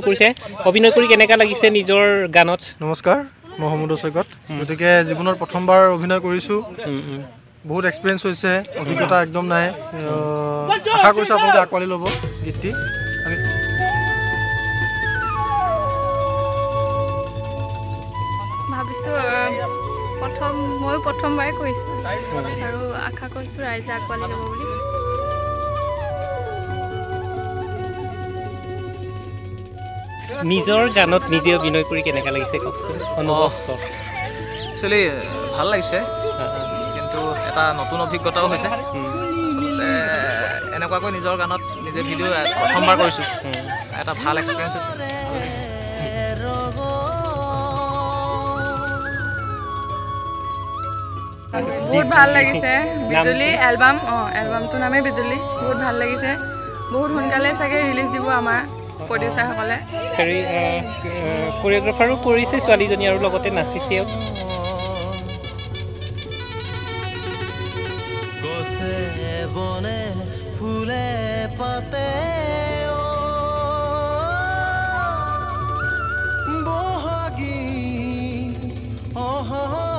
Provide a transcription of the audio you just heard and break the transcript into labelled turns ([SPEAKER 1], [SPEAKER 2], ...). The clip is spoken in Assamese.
[SPEAKER 1] কৰিছে, অভিনয় কৰি কেনেকুৱা লাগিছে নিজৰ গানত?
[SPEAKER 2] নমস্কাৰ, মই সমুদ্ৰ সৈকত। গতিকে জীৱনৰ প্ৰথমবাৰ অভিনয় কৰিছোঁ, বহুত এক্সপিৰিয়েঞ্চ হৈছে, অভিজ্ঞতা একদম নাই। আশা কৰিছোঁ আপোনালোকে আঁকোৱালি ল'ব গীতটি। আমি
[SPEAKER 3] ভাবিছোঁ প্ৰথম, ময়ো প্ৰথমবাৰে কৰিছোঁ আৰু আশা কৰিছোঁ ৰাইজে আঁকোৱালি ল'ব বুলি।
[SPEAKER 1] নিজৰ গানত নিজে অভিনয় কৰি কেনেকুৱা লাগিছে কওকচোন, অনুভৱ কওক।
[SPEAKER 4] একচুৱেলি ভাল লাগিছে, কিন্তু এটা নতুন অভিজ্ঞতাও হৈছে। আচলতে এনেকুৱাকৈ নিজৰ গানত নিজে ভিডিঅ' প্ৰথমবাৰ কৰিছোঁ, এটা ভাল এক্সপিৰিয়েঞ্চ হৈছে, ভাল লাগিছে।
[SPEAKER 3] বহুত ভাল লাগিছে। বিজুলী এলবাম, অঁ এলবামটোৰ নামেই বিজুলী। বহুত ভাল লাগিছে, বহুত সোনকালে চাগে ৰিলিজ দিব আমাৰ প্ৰডিউচাৰসকলে।
[SPEAKER 1] কোৰিঅ'গ্ৰাফাৰো কৰিছে ছোৱালীজনী আৰু লগতে নাচিছেও।
[SPEAKER 5] গছে বনে ফুলে পাতে বহাগী অহা।